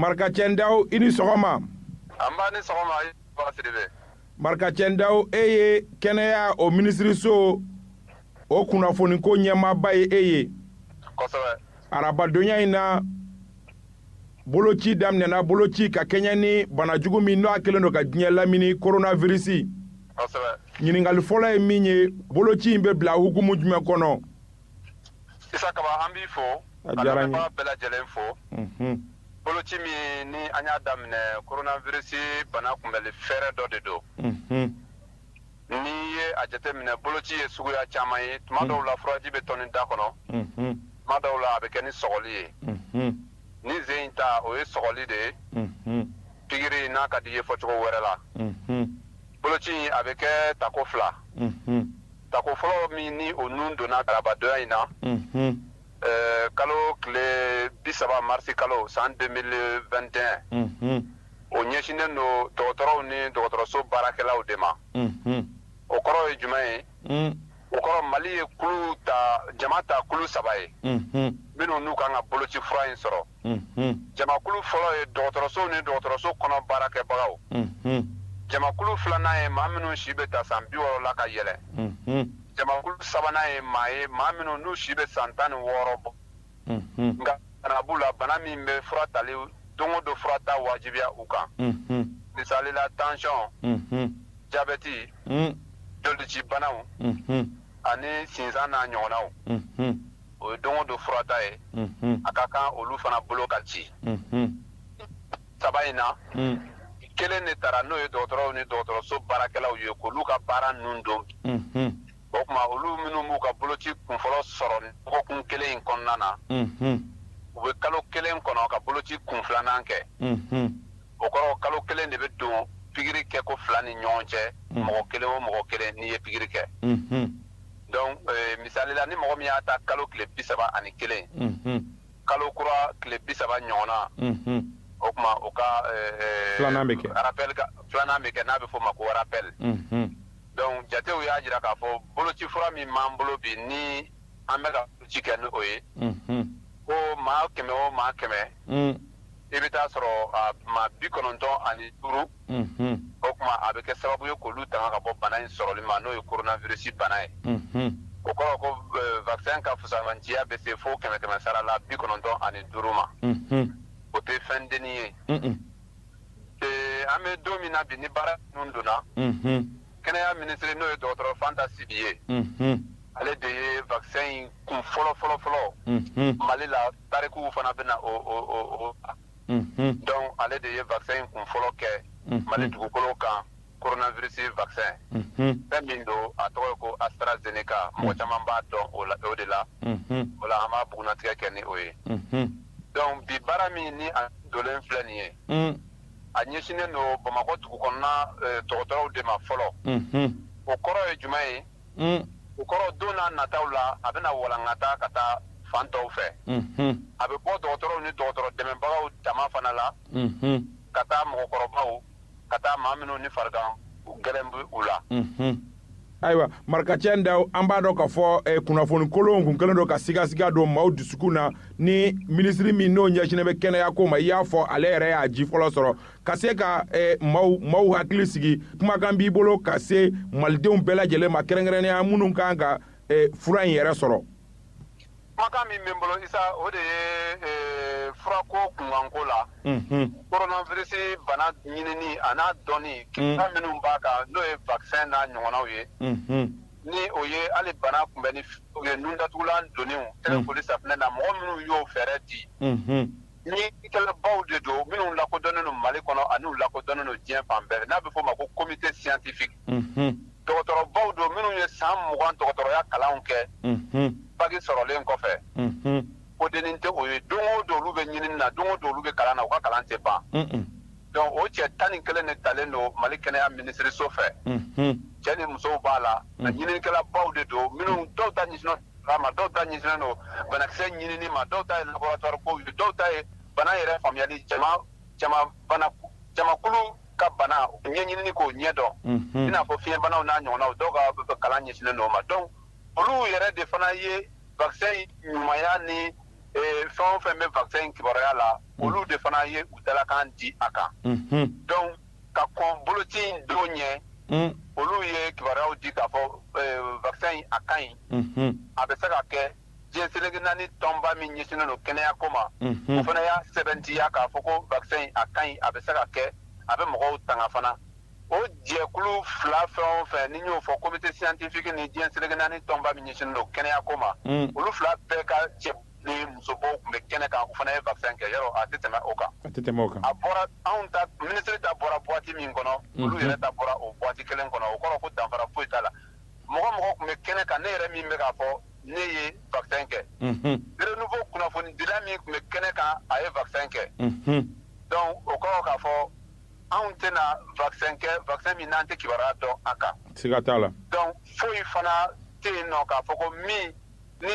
Marikacɛ Ndaw, i ni sɔgɔma. Nba, ni sɔgɔma, Sidibe. Marikacɛ Ndaw, e ye kɛnɛya o minisiriso o kunnafoniko ɲɛmaaba ye e ye. Kosɛbɛ. Arabadonya in na, boloci daminɛna, boloci ka kɛɲɛ ni banajugu min n'o a kɛlen don ka diɲɛ lamini, coronavirus. Ɲininkali fɔlɔ ye min ye, boloci in bɛ bila hukumu jumɛn kɔnɔ? Isa Kaba, an b'i fo. A diyara n ye. Ka bɛɛ lajɛlen fo. Boloci min ni an y'a daminɛ, coronavirus bana kunbɛli fɛɛrɛ dɔ de don. N'i ye a jateminɛ, boloci ye suguya caman ye. Tuma dɔw la, furaji bɛ tɔni da kɔnɔ. Tuma dɔw la, a bɛ kɛ ni sɔgɔli ye. Ni sen in ta, o ye sɔgɔli de ye, pikiri n'a ka di i ye fɔcogo wɛrɛ la. Boloci in, a bɛ kɛ tako 2. Tako fɔlɔ min ni o nun donna arabadonya in na, kalo tile 30, marisi kalo, san 2021, o ɲɛsinnen don dɔgɔtɔrɔw ni dɔgɔtɔrɔso baarakɛlaw de ma. O kɔrɔ ye jumɛn ye? O kɔrɔ, Mali ye kulu ta, jama ta kulu saba ye minnu n'u kan ka boloci fura in sɔrɔ. Jamakulu fɔlɔ ye dɔgɔtɔrɔsow ni dɔgɔtɔrɔso kɔnɔ baarakɛbagaw. Jamakulu filanan ye maa minnu si bɛ ta san 60 la ka yɛlɛ. Jamakulu sabanan ye maa ye, maa minnu n'u si bɛ san 16 bɔ, nka bana b'u la, bana min bɛ fura tali, don o don fura ta wajibiya u kan, misali la tension, jabɛti, jolici banaw ani sinsan n'a ɲɔgɔnnaw. O ye don o don fura ta ye, a ka kan olu fana bolo ka ci. Saba in na, kelen de taara, n'o ye dɔgɔtɔrɔw ni dɔgɔtɔrɔso baarakɛlaw ye, k'olu ka baara nun don. O tuma, olu minnu b'u ka boloci kunfɔlɔ sɔrɔ dɔgɔkun kelen in kɔnɔna na, u bɛ kalo kelen kɔnɔ ka boloci kun filanan kɛ. O kɔrɔ, kalo kelen de bɛ don pikiri kɛ ko fila ni ɲɔgɔn cɛ, mɔgɔ kelen o mɔgɔ kelen n'i ye pikiri kɛ. Donc misali la, ni mɔgɔ min y'a ta kalo tile 31, kalo kura tile 30 ɲɔgɔnna, o tuma o ka filanan bɛ kɛ. Rappel filanan bɛ kɛ, n'a bɛ f'o ma ko rappel. Donc jatew y'a jira k'a fɔ boloci fura min b'an bolo bi, ni an bɛ ka boloci kɛ ni o ye, ko maa 100 o maa 100, i bɛ taa sɔrɔ maa 95, o tuma a bɛ kɛ sababu ye k'olu tanga ka bɔ bana in sɔrɔli ma, n'o ye coronavirus bana ye. O kɔrɔ ko vaccin ka fusamanciya bɛ se fo kɛmɛ kɛmɛ sara la 95 ma. O tɛ fɛn dennin ye. An bɛ don min na bi, ni baara ninnu donna, kɛnɛya minisiri, n'o ye dɔgɔtɔrɔ Fanta Sibi ye, ale de ye vaccin in kun fɔlɔ fɔlɔ fɔlɔ Mali la. Tarikuw fana bɛ na o. Donc ale de ye vaccin in kun fɔlɔ kɛ Mali dugukolo kan, coronavirus vaccin. Fɛn min don, a tɔgɔ ye ko AstraZeneca. Mɔgɔ caman b'a dɔn o la, o de la. O la, an b'a bugunnatigɛ kɛ ni o ye. Donc bi baara min ni a donnen filɛ nin ye, a ɲɛsinnen don Bamakɔ dugu kɔnɔna dɔgɔtɔrɔw de ma fɔlɔ. O kɔrɔ ye jumɛn ye? O kɔrɔ, don n'a nataw la, a bɛna walankata ka taa fan tɔw fɛ. A bɛ bɔ dɔgɔtɔrɔw ni dɔgɔtɔrɔ dɛmɛbagaw dama fana la ka taa mɔgɔkɔrɔbaw, ka taa maa minnu ni farigan gɛlɛn bɛ u la. Ayiwa, Marikacɛ Ndaw, an b'a dɔn k'a fɔ kunnafoni kolonw kun kɛlen don ka sigasiga don maaw dusukun na. Ni minisiri min n'o ɲɛsinnen bɛ kɛnɛya ko ma, i y'a fɔ, ale yɛrɛ y'a ji fɔlɔ sɔrɔ ka se ka maaw hakili sigi, kumakan b'i bolo ka se malidenw bɛɛ lajɛlen ma, kɛrɛnkɛrɛnnenya minnu kan ka fura in yɛrɛ sɔrɔ? Kumakan min bɛ n bolo, Isa, o de ye furako kunkanko la, coronavirus bana ɲinini a n'a dɔnni, kibaruya minnu b'a kan, n'o ye vaccin n'a ɲɔgɔnnaw ye, ni o ye hali bana kunbɛn ni u ye nundatugulan donni, tɛgɛ koli safunɛ na, mɔgɔ minnu y'o fɛɛrɛ di, ɲininikɛlabaw de don minnu lakodɔnnen don Mali kɔnɔ ani u lakodɔnnen don diɲɛ fan bɛɛ, n'a bɛ f'o ma ko comité scientifique. Dɔgɔtɔrɔbaw don minnu ye san 20 dɔgɔtɔrɔya kalanw kɛ bac sɔrɔlen kɔfɛ. Ko dennin tɛ o ye. Don o don olu bɛ ɲinini na, don o don olu bɛ kalan na, u ka kalan tɛ ban. Donc o cɛ 11 de talen don Mali kɛnɛya minisiriso fɛ. Cɛ ni musow b'a la, ɲininikɛlabaw de don minnu dɔw ta ɲɛsinnen ma, dɔw ta ɲɛsinnen don banakisɛ ɲinini ma, dɔw ta ye laboratoire kow ye, dɔw ta ye bana yɛrɛ faamuyali, jama jama bana, jamakulu ka bana ɲɛɲinini k'o ɲɛ dɔn, i n'a fɔ fiɲɛbanaw n'a ɲɔgɔnnaw, dɔw ka kalan ɲɛsinnen don o ma. Donc olu yɛrɛ de fana ye vaccin ɲumanya ni Fɛn o fɛn bɛ vaccin in kibaruya la, olu de fana ye u dalakan di a kan. Donc ka kɔn boloci in don ɲɛ, olu ye kibaruyaw di k'a fɔ vaccin in a ka ɲi, a bɛ se ka kɛ. Diɲɛ seleke naani tɔnba min ɲɛsinnen don kɛnɛya ko ma, o fana y'a sɛbɛntiya k'a fɔ ko vaccin in a ka ɲi, a bɛ se ka kɛ, a bɛ mɔgɔw tanga fana. O jɛkulu fila fɛn o fɛn ni n y'o fɔ, comité scientifique ni diɲɛ seleke naani tɔnba min ɲɛsinnen don kɛnɛya ko ma, olu fila bɛɛ ka cɛ ni musobaw tun bɛ kɛnɛ kan, u fana ye vaccin kɛ. Yɔrɔ a tɛ tɛmɛ o kan. A tɛ tɛmɛ o kan. A bɔra anw ta, minisiri ta bɔra boîte min kɔnɔ, olu yɛrɛ ta bɔra o boîte kelen kɔnɔ. O kɔrɔ ko danfara foyi t'a la. Mɔgɔ mɔgɔ tun bɛ kɛnɛ kan, ne yɛrɛ min bɛ k'a fɔ ne ye vaccin kɛ, Renouveau kunnafonidila min tun bɛ kɛnɛ kan, a ye vaccin kɛ. Donc o kɔrɔ k'a fɔ anw tɛna vaccin kɛ, vaccin min n'an tɛ kibaruya dɔn a kan. Siga t'a la. Donc foyi fana tɛ yen nɔ k'a fɔ ko min ni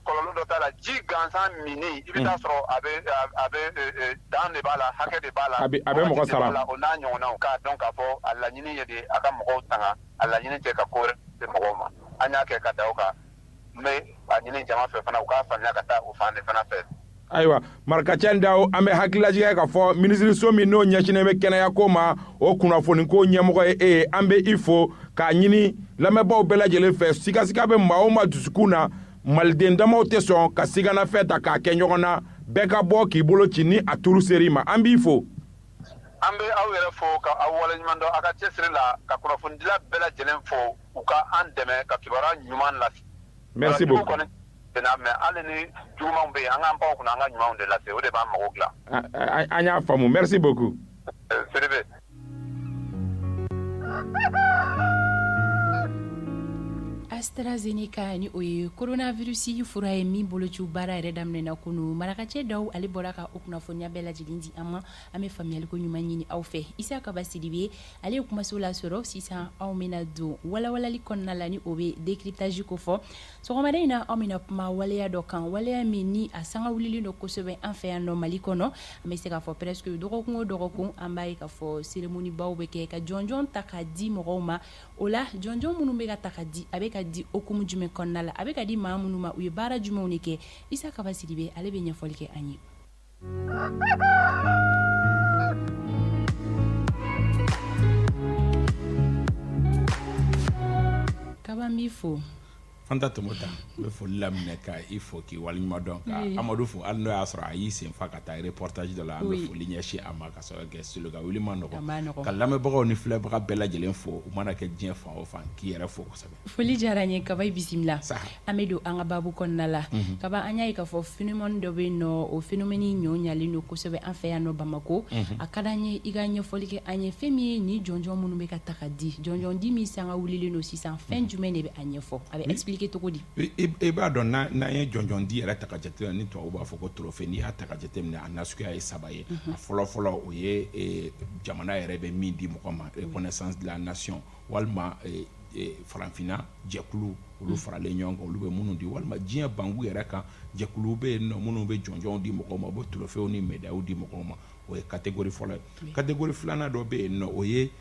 kɔlɔlɔ dɔ t'a la. Ji gansan minni, i bɛ taa sɔrɔ a bɛ dan de b'a la, hakɛ de b'a la. A bɛ mɔgɔ sara. O n'a ɲɔgɔnnaw, k'a dɔn k'a fɔ a laɲini ye de a ka mɔgɔw tanga, a laɲini tɛ ka ko wɛrɛ se mɔgɔw ma. An y'a kɛ ka da o kan. N bɛ a ɲini jama fɛ fana, u k'a faamuya ka taa o fan de fana fɛ. Ayiwa, Marakacɛ Daw, an bɛ hakililajigɛ k'a fɔ minisiriso min n'o ɲɛsinnen bɛ kɛnɛyako ma, o kunnafoniko ɲɛmɔgɔ ye e ye. An bɛ i fo k'a ɲini lamɛnbaaw bɛɛ lajɛlen fɛ. Sigasiga bɛ maa o maa dusukun na, maliden damaw tɛ sɔn ka siganafɛn ta k'a kɛ ɲɔgɔn na. Bɛɛ ka bɔ k'i bolo ci ni a turu ser'i ma. An b'i fo. An bɛ aw yɛrɛ fo ka aw waleɲuman dɔn aw ka cɛsiri la, ka kunnafonidila bɛɛ lajɛlen fo, u ka an dɛmɛ ka kibaruya ɲuman lase. Merci beaucoup. Mais hali ni jugumanw bɛ yen, an k'an baw kunna, an ka ɲumanw de lase, o de b'an mago dilan. An y'a faamu, merci beaucoup. Sidibe. AstraZeneca, ni o ye coronavirus fura ye min boloci baara yɛrɛ daminɛna kunu, Marakacɛ Daw, ale bɔra ka o kunnafoniya bɛɛ lajɛlen di an ma. An bɛ faamuyaliko ɲuman ɲini aw fɛ. Isa Kaba Sidibe, ale ye kumaso lasɔrɔ. Sisan anw bɛna don walawalali kɔnɔna la, ni o bɛ décryptage ko fɔ. Sɔgɔmada in na, anw bɛna kuma waleya dɔ kan, waleya min ni a sanga wulilen don kosɛbɛ an fɛ yan nɔ Mali kɔnɔ. An bɛ se k'a fɔ presque dɔgɔkun o dɔgɔkun, an b'a ye k'a fɔ cérémonie baw bɛ kɛ ka jɔnjɔn ta ka di mɔgɔw ma. O la, jɔnjɔn minnu bɛ ka ta ka di, a bɛ ka di hokumu jumɛn kɔnɔna la? A bɛ ka di maa minnu ma, u ye baara jumɛnw de kɛ? Isa Kaba Sidibe, ale bɛ ɲɛfɔli kɛ an ye. Kaba, n b'i fo. Fanta Tɔmɔta, n bɛ foli laminɛ ka i fo k'i waleɲuman dɔn, ka Amadu fo, hali n'o y'a sɔrɔ a y'i sen fa ka taa reportage dɔ la. An bɛ foli ɲɛsin a ma ka sababu kɛ studio ka wuli ma nɔgɔn, ka lamɛnbagaw ni filɛbaga bɛɛ lajɛlen fo, u mana kɛ diɲɛ fan o fan, k'i yɛrɛ fo kosɛbɛ. Foli diyara n ye. Kaba, i bisimila. An bɛ don an ka baabu kɔnɔna la. Kaba, an y'a ye k'a fɔ phénomène dɔ bɛ yen nɔ, o phénomène ɲɔ ɲalen don kosɛbɛ an fɛ yan nɔ Bamakɔ. A ka d'an ye i ka ɲɛfɔli kɛ an ye, fɛn min ye nin jɔnjɔn minnu bɛ ka ta ka di, jɔnjɔn di min sanga wulilen don sisan, fɛn jumɛn de bɛ a ɲɛfɔ, a bɛ expliquer cogo di? I b'a dɔn, n'an ye jɔnjɔn di yɛrɛ ta ka jateminɛ, ni tubabu b'a fɔ ko trophée, n'i y'a ta ka jateminɛ, a nasuguya ye saba ye. A fɔlɔ fɔlɔ, o ye jamana yɛrɛ bɛ min di mɔgɔ ma, reconnaissance de la nation, walima farafinna jɛkulu, olu faralen ɲɔgɔn kan, olu bɛ minnu di, walima diɲɛ banku yɛrɛ kan, jɛkulu bɛ yen nɔ minnu bɛ jɔnjɔnw di mɔgɔw ma, u bɛ trophée ni médailles di mɔgɔw ma. O ye catégorie fɔlɔ ye. Catégorie filanan dɔ bɛ yen nɔ, o ye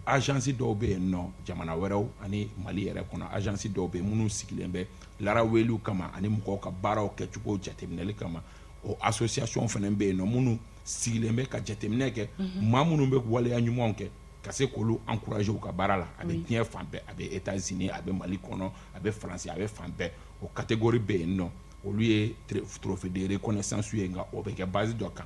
agence dɔw bɛ yen nɔ jamana wɛrɛw ani Mali yɛrɛ kɔnɔ. Agence dɔw bɛ yen minnu sigilen bɛ laraweliw kama ani mɔgɔw ka baaraw kɛcogo jateminɛli kama. O association fana bɛ yen nɔ minnu sigilen bɛ ka jateminɛ kɛ maa minnu bɛ waleya ɲumanw kɛ, ka se k'olu encourager u ka baara la. A bɛ diɲɛ fan bɛɛ, a bɛ États-Unis, a bɛ Mali kɔnɔ, a bɛ France, a bɛ fan bɛɛ. O catégorie bɛ yen nɔ, olu ye trophée de reconnaissance ye, nka o bɛ kɛ base dɔ kan.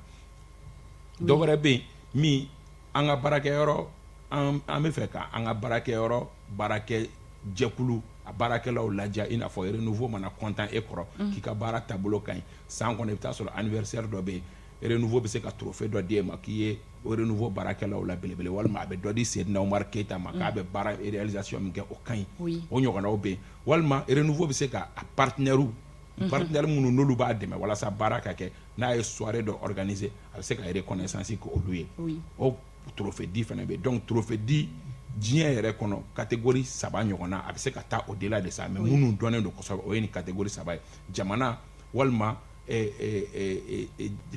Dɔ wɛrɛ bɛ yen min an ka baarakɛyɔrɔ, an bɛ fɛ ka an ka baarakɛyɔrɔ baarakɛ jɛkulu a baarakɛlaw ladiya, i n'a fɔ Renouveau mana content e kɔrɔ k'i ka baara taabolo ka ɲi, san kɔnɔ i bɛ taa sɔrɔ anniversaire dɔ bɛ yen, Renouveau bɛ se ka trophée dɔ d'e ma k'i ye Renouveau baarakɛlaw la belebele, walima a bɛ dɔ di Seydina Umaru Keyita ma k'a bɛ baara réalisation min kɛ, o ka ɲi. O ɲɔgɔnnaw bɛ yen. Walima Renouveau bɛ se ka a partenaire, partenaire minnu n'olu b'a dɛmɛ walasa baara ka kɛ, n'a ye soirée dɔ organiser, a bɛ se ka reconnaissance kɛ olu ye. O trophée di fana bɛ yen. Donc trophée di diɲɛ yɛrɛ kɔnɔ, catégorie saba ɲɔgɔnna, a bɛ se ka taa au delà de ça, mais minnu dɔnnen don kosɛbɛ, o ye nin catégorie saba ye: jamana, walima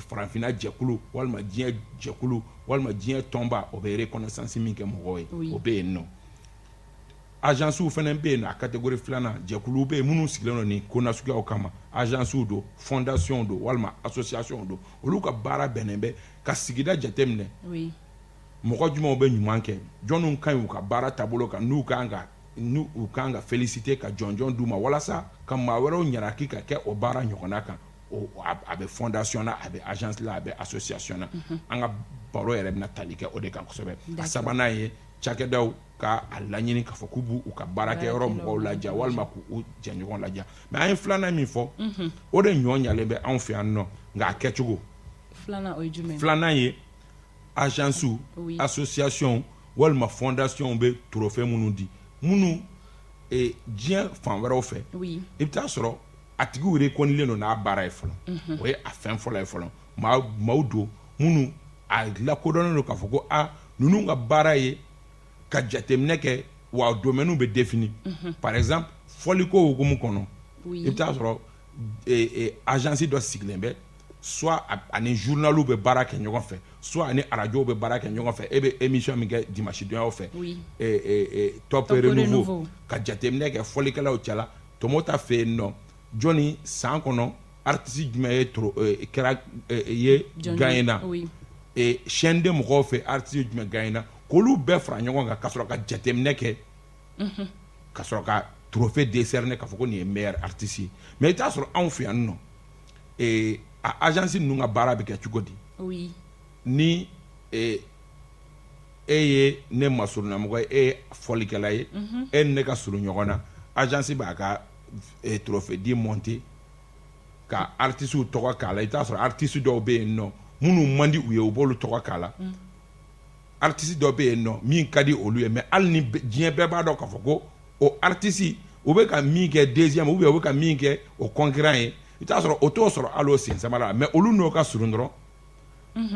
farafinna jɛkulu, walima diɲɛ jɛkulu, walima diɲɛ tɔnba, o bɛ reconnaissance min kɛ mɔgɔw ye, o bɛ yen nɔ. Agencew fana bɛ yen a catégorie filanan, jɛkuluw bɛ yen minnu sigilen don nin ko nasuguyaw kama. Agencew don, fondation don, walima association don. Olu ka baara bɛnnen bɛ ka sigida jateminɛ, mɔgɔ jumɛnw bɛ ɲuman kɛ, jɔnniw ka ɲi u ka baara taabolo kan, n'u u kan ka féliciter, ka jɔnjɔn d'u ma walasa ka maa wɛrɛw ɲaraki ka kɛ o baara ɲɔgɔnna kan. A bɛ fondation na, a bɛ agence la, a bɛ association na. An ka baro yɛrɛ bɛna tali kɛ o de kan kosɛbɛ. A sabanan ye cakɛdaw ka a laɲini k'a fɔ k'u b'u u ka baarakɛyɔrɔ mɔgɔw ladiya walima k'u jɛɲɔgɔn ladiya. Mais an ye filanan min fɔ, o de ɲɔ ɲalen bɛ anw fɛ yan nɔ, nka a kɛcogo filanan ye agencew, association walima fondation bɛ trophée minnu di, minnu diɲɛ fan wɛrɛw fɛ, i bɛ taa sɔrɔ a tigiw reconnulen don n'a baara ye fɔlɔ. O ye a fɛn fɔlɔ ye fɔlɔ. Maaw don minnu a lakodɔnnen don k'a fɔ ko aa, ninnu ka baara ye ka jateminɛ kɛ, wa domaine bɛ défini. Par exemple, fɔliko hukumu kɔnɔ, i bɛ taa sɔrɔ agence dɔ sigilen bɛ, soit ani journal bɛ baara kɛ ɲɔgɔn fɛ, soit ani arajow bɛ baara kɛ ɲɔgɔn fɛ. E bɛ émission min kɛ dimanche donyaw fɛ, Top Renouveau, ka jateminɛ kɛ fɔlikɛlaw cɛla. Tɔmɔta fɛ yen nɔ, jɔnni san kɔnɔ artiste jumɛn ye kɛra ye gagné na, chaîne de mɔgɔw fɛ, artiste jumɛn gagné na, k'olu bɛɛ fara ɲɔgɔn kan ka sɔrɔ ka jateminɛ kɛ, ka sɔrɔ ka trophée décerner k'a fɔ ko nin ye meilleur artiste ye. Mais i t'a sɔrɔ anw fɛ yan nɔ, a agence ninnu ka baara bɛ kɛ cogo di? Ni e ye ne masurunnamɔgɔ ye, e ye fɔlikɛla ye, e ni ne ka surun ɲɔgɔn na, agence b'a ka trophée di monter ka artistes tɔgɔ k'a la. I t'a sɔrɔ artiste dɔw bɛ yen nɔ minnu man di u ye, u b'olu tɔgɔ k'a la. Artiste dɔ bɛ yen nɔ min ka di olu ye, mais hali ni diɲɛ bɛɛ b'a dɔn k'a fɔ ko o artiste, u bɛ ka min kɛ deuxième ou bien u bɛ ka min kɛ o concurrent ye, i t'a sɔrɔ o t'o sɔrɔ hali o sen samara la. Mais olu n'o ka surun dɔrɔn,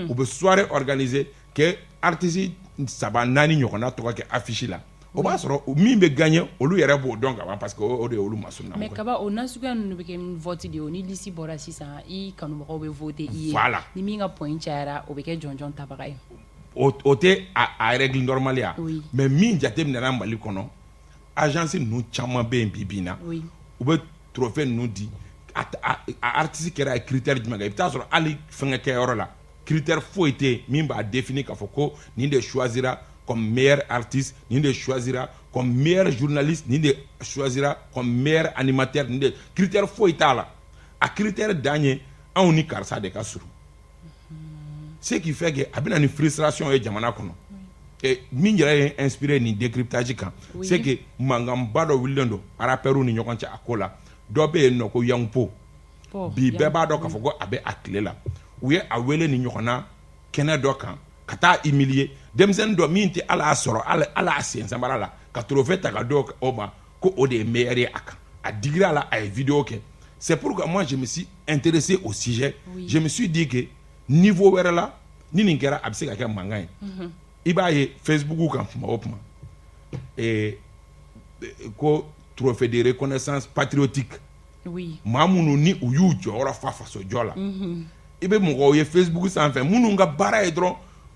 u bɛ soirée organiser kɛ, artiste saba naani ɲɔgɔnna tɔgɔ kɛ affiche la. O b'a sɔrɔ min bɛ gagner, olu yɛrɛ b'o dɔn ka ban, parce que o de ye olu masurunna. Mais Kaba, o nasuguya ninnu bɛ kɛ ni vote de ye o. Ni liste bɔra sisan, i kanubagaw bɛ voter i ye. Voilà. Ni min ka point cayara, o bɛ kɛ jɔnjɔn tabaga ye. O tɛ a règle normale ya. Mais min jateminɛna Mali kɔnɔ, agence ninnu caman bɛ yen bi bi in na, u bɛ trophée ninnu di, a artiste kɛra critère jumɛn kan? I bɛ taa sɔrɔ hali fɛnkɛ kɛyɔrɔ la, critère foyi tɛ yen min b'a définir k'a fɔ ko nin de choisira comme meilleur artiste, nin de choisira comme meilleur journaliste, nin de choisira comme meilleur animateur. Nin de critère foyi t'a la. A critère dan ye anw ni karisa de ka surun, ce qui fait que a bɛ na ni frustration ye jamana kɔnɔ. Min yɛrɛ ye inspiré nin décryptage kan, c'est que mankanba dɔ wulilen don rappeurs ni ɲɔgɔn cɛ a ko la. Dɔ bɛ yen nɔ ko Young Po, bi bɛɛ b'a dɔn k'a fɔ ko a bɛ a tile la. U ye a wele ni ɲɔgɔnna kɛnɛ dɔ kan ka taa humilier denmisɛnnin dɔ min tɛ ala y'a sɔrɔ ala y'a sen samara la, ka trophée ta ka di o ma ko o de ye meilleur ye a kan. A digira a la, a ye vidéo kɛ. C'est pourquoi moi je me suis intéressé au sujet. Je me suis dit que niveau wɛrɛ la, ni nin kɛra, a bɛ se ka kɛ mankan ye. I b'a ye Facebook kan kuma o kuma, ko trophée de reconnaissance patriotique, maa minnu ni u y'u jɔyɔrɔ fa fasojɔ la. I bɛ mɔgɔw ye Facebook sanfɛ minnu ka baara ye dɔrɔn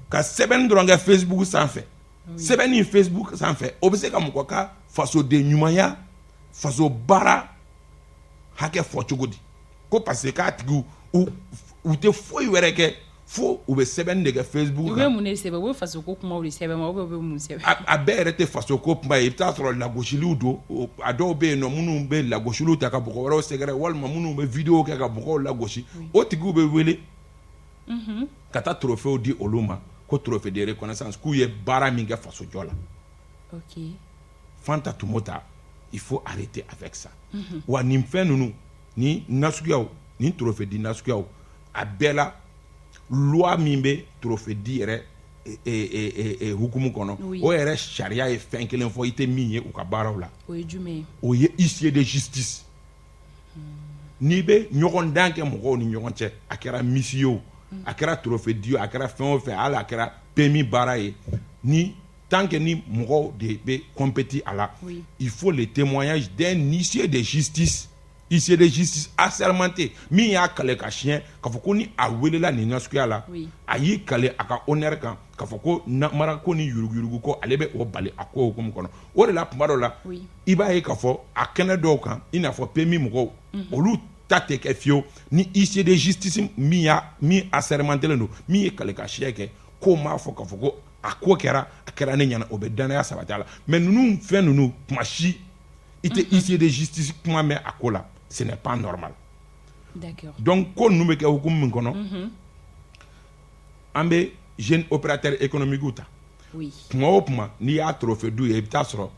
ka sɛbɛnni dɔrɔn kɛ Facebook sanfɛ. Sɛbɛnni Facebook sanfɛ, o bɛ se ka mɔgɔ ka fasoden ɲumanya, faso baara hakɛ fɔ cogo di? Ko parce que k'a tigiw u tɛ foyi wɛrɛ kɛ fo u bɛ sɛbɛnni de kɛ Facebook. U bɛ mun de sɛbɛn? U bɛ fasoko kumaw de sɛbɛn wa, ou bien u bɛ mun sɛbɛn? A bɛɛ yɛrɛ tɛ fasoko kuma ye. I bɛ taa sɔrɔ lagosiliw don. A dɔw bɛ yen nɔ minnu bɛ lagosiliw ta ka mɔgɔ wɛrɛw sɛgɛrɛ, walima minnu bɛ vidéo kɛ ka mɔgɔw lagosi. O tigiw bɛ wele ka taa trophée di olu ma ko trophée de reconnaissance, k'u ye baara min kɛ fasojɔ la. Fanta Tumota, il faut arrêter avec ça. Wa nin fɛn ninnu ni nasuguyaw, nin trophée di nasuguyaw, a bɛɛ la, loi min bɛ trophée di yɛrɛ hukumu kɔnɔ, o yɛrɛ sariya ye fɛn kelen fɔ i tɛ min ye u ka baaraw la. O ye jumɛn ye? O ye huissier de justice. N'i bɛ ɲɔgɔn dan kɛ mɔgɔw ni ɲɔgɔn cɛ, a kɛra Miss ye o, a kɛra trophée di o, a kɛra fɛn o fɛn, hali a kɛra PMI baara ye, ni tant que ni mɔgɔw de bɛ compétit a la, il faut le témoignage d'un huissier de justice. Huissier de justice assermenté min y'a kale ka siɲɛ k'a fɔ ko ni a welela nin nasuguya la, a y'i kale a ka honneur kan k'a fɔ ko marako ni yuruguyurugu ko ale bɛ o bali a ko hukumu kɔnɔ. O de la, tuma dɔ la, i b'a ye k'a fɔ a kɛnɛ dɔw kan, i n'a fɔ PMU mɔgɔw, olu ta tɛ kɛ fiyewu ni huissier de justice min y'a min assermentélen don, min ye kale ka siɲɛ kɛ, k'o m'a fɔ k'a fɔ ko a ko kɛra, a kɛra ne ɲɛna, o bɛ danaya sabati a la. Mais ninnu fɛn ninnu, kuma si i tɛ huissier de justice kuma mɛn a ko la. Ce n'est pas normal. Donc ko ninnu bɛ kɛ hukumu min kɔnɔ, an bɛ jeune opérateur économique ta. Tuma o tuma n'i y'a trophée d'u ye, i bɛ taa sɔrɔ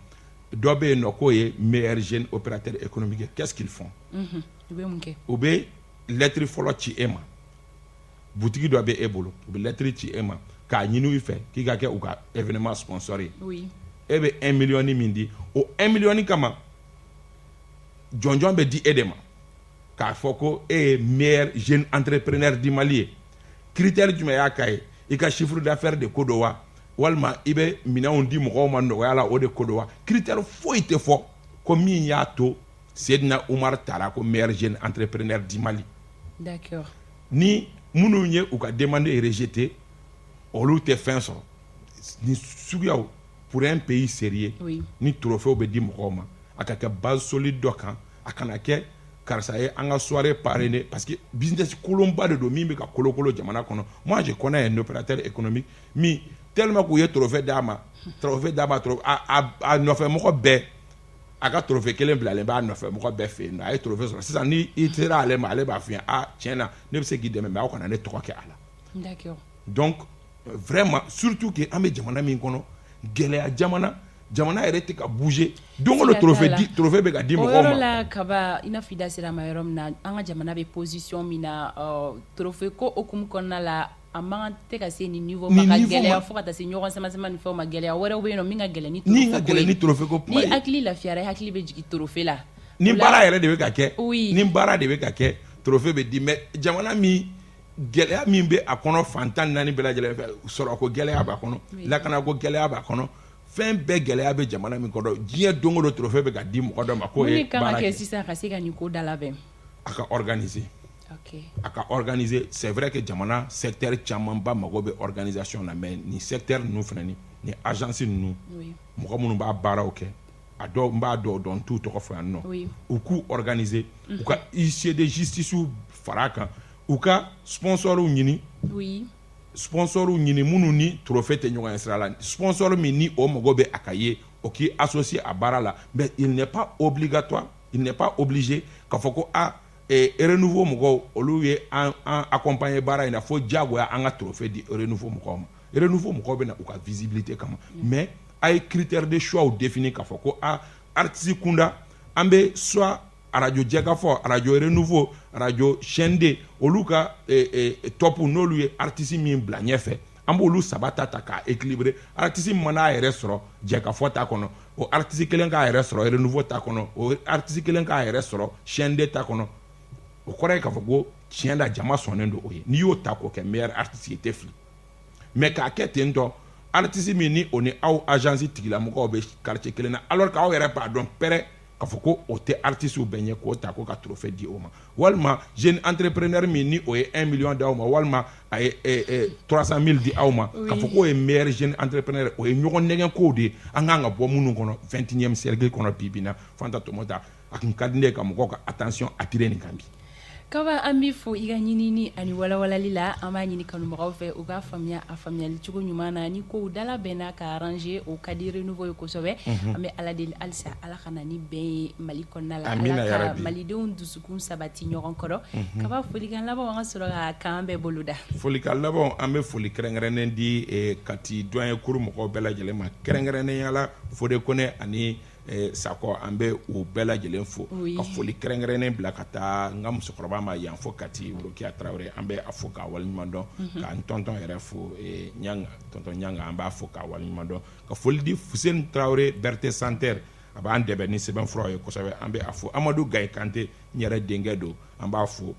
dɔ bɛ yen nɔ k'o ye meilleur jeune opérateur économique. Qu'est-ce qu'ils font? U bɛ mun kɛ? U bɛ lettre fɔlɔ ci e ma. Butigi dɔ bɛ e bolo, u bɛ lettre ci e ma k'a ɲini i fɛ k'i ka kɛ u ka événement sponsor ye. E bɛ 1 million min di, o 1 million kama, jɔnjɔn bɛ di e de ma k'a fɔ ko e ye meilleur jeune entrepreneur du Mali ye. Critère jumɛn y'a ka ye? I ka chiffre d'affaires de ko don wa, walima i bɛ minɛnw di mɔgɔw ma nɔgɔya la, o de ko don wa? Critère foyi tɛ fɔ ko min y'a to Seydina Umar taara ko meilleur jeune entrepreneur du Mali. Ni minnu ye u ka demande rejeté, olu tɛ fɛn sɔrɔ. Ni suguyaw, pour un pays sérieux, ni trophée bɛ di mɔgɔw ma, a ka kɛ base solide dɔ kan. A kana kɛ karisa ye an ka soirée parrainé, parce que business kolonba de don min bɛ ka kolokolo jamana kɔnɔ. Moi, je connais un opérateur économique min, tellement k'u ye trophée d'a ma, trophée d'a ma, a nɔfɛ mɔgɔ bɛɛ, a ka trophée kelen bilalen b'a nɔfɛ mɔgɔ bɛɛ fɛ yen nɔ. A ye trophée sɔrɔ sisan, ni i sera ale ma, ale b'a f'i ye: "A tiɲɛ na, ne bɛ se k'i dɛmɛ, mais aw kana ne tɔgɔ kɛ a la." Donc vraiment, surtout que an bɛ jamana min kɔnɔ, gɛlɛya jamana, jamana yɛrɛ tɛ ka bouger. Don o don trophée di, trophée bɛ ka di mɔgɔw ma. O yɔrɔ la, Kaba, i n'a fɔ i da sera a ma yɔrɔ min na, an ka jamana bɛ position min na, trophée ko hukumu kɔnɔna la, a man tɛ ka se nin niveau ma, ka gɛlɛya fo ka taa se ɲɔgɔn sama sama ni fɛnw ma. Gɛlɛya wɛrɛw bɛ yen nɔ min ka gɛlɛn ni trophée ko ye. Min ka gɛlɛn ni trophée ko kuma ye. Ni hakili lafiyara, i hakili bɛ jigin trophée la. Ni baara yɛrɛ de bɛ ka kɛ, ni baara de bɛ ka kɛ, trophée bɛ di. Mais jamana min, gɛlɛya min bɛ a kɔnɔ, fan 14 bɛɛ lajɛlen fɛ, sɔrɔko gɛlɛya b'a kɔnɔ, lakanako gɛlɛya b'a kɔnɔ, fɛn bɛɛ gɛlɛya bɛ jamana min kɔnɔ, diɲɛ don o don trophée bɛ ka di mɔgɔ dɔ ma k'o ye baara kɛ. Mun de kan ka kɛ sisan ka se ka nin ko dalabɛn? A ka organiser. A ka organiser. C'est vrai que jamana secteur camanba mago bɛ organisation na, mais nin secteur ninnu fana, ni agence ninnu, mɔgɔ minnu b'a baaraw kɛ, a dɔw, n b'a dɔw dɔn, n t'u tɔgɔ fɔ yan nɔ, u k'u organiser, u ka huissier de justice fara a kan, u ka sponsorw ɲini, sponsorw ɲini minnu ni trophée tɛ ɲɔgɔn ye sira la. Sponsor min ni o mago bɛ a ka ye, o k'i associer a baara la. Mais il n'est pas obligatoire, il n'est pas obligé k'a fɔ ko a Renouveau mɔgɔw, olu ye an accompagner baara in na, fo diyagoya an ka trophée di Renouveau mɔgɔw ma. Renouveau mɔgɔw bɛ na u ka visibilité kama, mais a ye critère de choix défini k'a fɔ ko a artiste kunda, an bɛ soit arajo Jɛkafɔ, arajo Renouveau, arajo Chaîne D, olu ka top, n'olu ye artiste min bila ɲɛfɛ, an b'olu saba ta ta k'a équilibrer. Artiste min mana a yɛrɛ sɔrɔ Jɛkafɔ ta kɔnɔ, o artiste kelen k'a yɛrɛ sɔrɔ Renouveau ta kɔnɔ, o artiste kelen k'a yɛrɛ sɔrɔ Chaîne D ta kɔnɔ. O kɔrɔ ye k'a fɔ ko tiɲɛ la, jama sɔnnen don o ye. N'i y'o ta k'o kɛ meilleur artiste ye, i tɛ fili. Mais k'a kɛ ten tɔ, artiste min ni o ni aw agence tigilamɔgɔw bɛ quartier kelen na, alors que aw yɛrɛ b'a dɔn pɛrɛ k'a fɔ ko o tɛ artiste bɛɛ ɲɛ, k'o ta ko ka trophée di o ma, walima jeune entrepreneur min ni o ye 1 million di aw ma, walima a ye 300 000 di aw ma, k'a fɔ k'o ye meilleur jeune entrepreneur, o ye ɲɔgɔn nɛgɛn kow de ye an kan ka bɔ minnu kɔnɔ 21e siècle kɔnɔ. Bi bi in na, Fanta Tomota, a tun ka di ne ye ka mɔgɔw ka attention attirer nin kan bi. Kaba, an b'i fo i ka ɲinini ani walawalali la. An b'a ɲini kanubagaw fɛ, u k'a faamuya a faamuyali cogo ɲuman na. Ni kow dala bɛnna ka arranger, o ka di Renouveau ye kosɛbɛ. An bɛ Ala deli halisa, Ala ka na ni bɛn ye Mali kɔnɔna la, Ala ka malidenw dusukun sabati ɲɔgɔn kɔrɔ. Kaba, folikan laban, an ka sɔrɔ ka kan bɛɛ boloda. Folikan laban, an bɛ foli kɛrɛnkɛrɛnnen di Kati doyen kuru mɔgɔw bɛɛ lajɛlen ma, kɛrɛnkɛrɛnnenya la Fode Kone ani Sakɔ, an bɛ u bɛɛ lajɛlen fo, ka foli kɛrɛnkɛrɛnnen bila ka taa n ka musokɔrɔba ma yan fo Kati, Rokiya Tarawele, an bɛ a fo k'a waleɲuman dɔn, ka n tɔntɔn yɛrɛ fo, Ɲanga, tɔntɔn Ɲanga, an b'a fo k'a waleɲuman dɔn, ka foli di Fuseni Tarawele, Berté Santerre, a b'an dɛmɛ ni sɛbɛnfuraw ye kosɛbɛ, an bɛ a fo. Amadu Gaye Kante, n yɛrɛ denkɛ don, an b'a fo.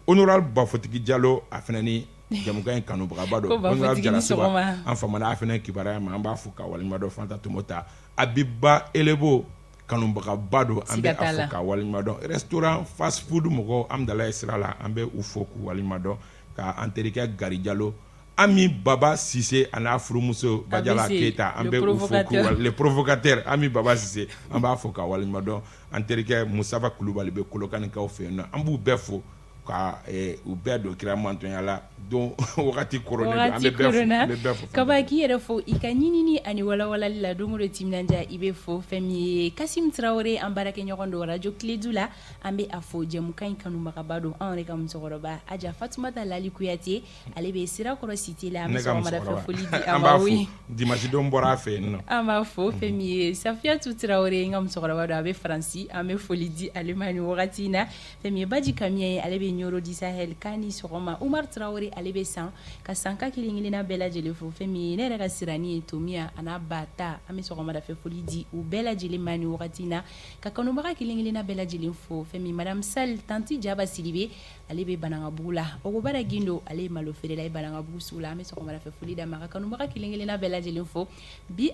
Honorable Bafotigi Jalo, a fana ni jamukan in kanubagaba don. Honorable Jarasuba, an famana a fana kibaruya ma, an b'a fo k'a waleɲuman dɔn. Fanta Tomota, Abiba Elebo. Kanubagaba don, an bɛ a fo k'a waleɲuman dɔn. Restaurant fast food mɔgɔw, Amudalayi sira la, an bɛ u fo k'u waleɲuman dɔn, ka an terikɛ Gari Jalo, Ami Baba Sise a n'a furumuso Bajala Keyita, an bɛ u fo k'u, le provocateur Ami Baba Sise, an b'a fo k'a waleɲuman dɔn. An terikɛ Mustafa Kulubali bɛ Kolokanikaw fɛ yen nɔ, an b'u bɛɛ fo ka u bɛɛ don kira mantɔnya la don wagati koronnen don, an bɛ bɛɛ fo, an bɛ bɛɛ fo. Kaba, k'i yɛrɛ fo i ka ɲinini ani walawalali la. Don o don timinandiya, i bɛ fo. Fɛn min ye Kasim Tarawele, an baarakɛɲɔgɔn don radio Kiledu la, an bɛ a fo. Jɛmukan in kanubagaba don, anw yɛrɛ ka musokɔrɔba Aja Fatumata Lali Kuyate, ale bɛ Sirakɔrɔ cité la, an bɛ sɔgɔmada fɛ foli di a ma. Oui, dimanche don bɔra a fɛ yen nɔ. An b'a fo. Fɛn min ye Safiyatu Tarawele, n ka musokɔrɔba don, a bɛ Faransi, an bɛ foli di ale ma nin wagati in na. Fɛn min ye Baji Kamiya ye, ale bɛ Ɲoro du Sahel, k'a ni sɔgɔma. Umar Tarawele, ale bɛ San ka Sanka kelen kelenna bɛɛ lajɛlen fo. Fɛn min ye ne yɛrɛ ka sirani ye, Tomiya a n'a ba ta, an bɛ sɔgɔmada fɛ foli di u bɛɛ lajɛlen ma nin wagati in na, ka kanubaga kelen kelenna bɛɛ lajɛlen fo. Fɛn min Madame Sall, tanti Jaba Sidibe, ale bɛ Banankabugu la. Ogobara Gindo, ale ye malo feerela ye Banankabugu sugu la, an bɛ sɔgɔmada fɛ foli d'a ma, ka kanubaga kelen kelenna bɛɛ lajɛlen fo bi.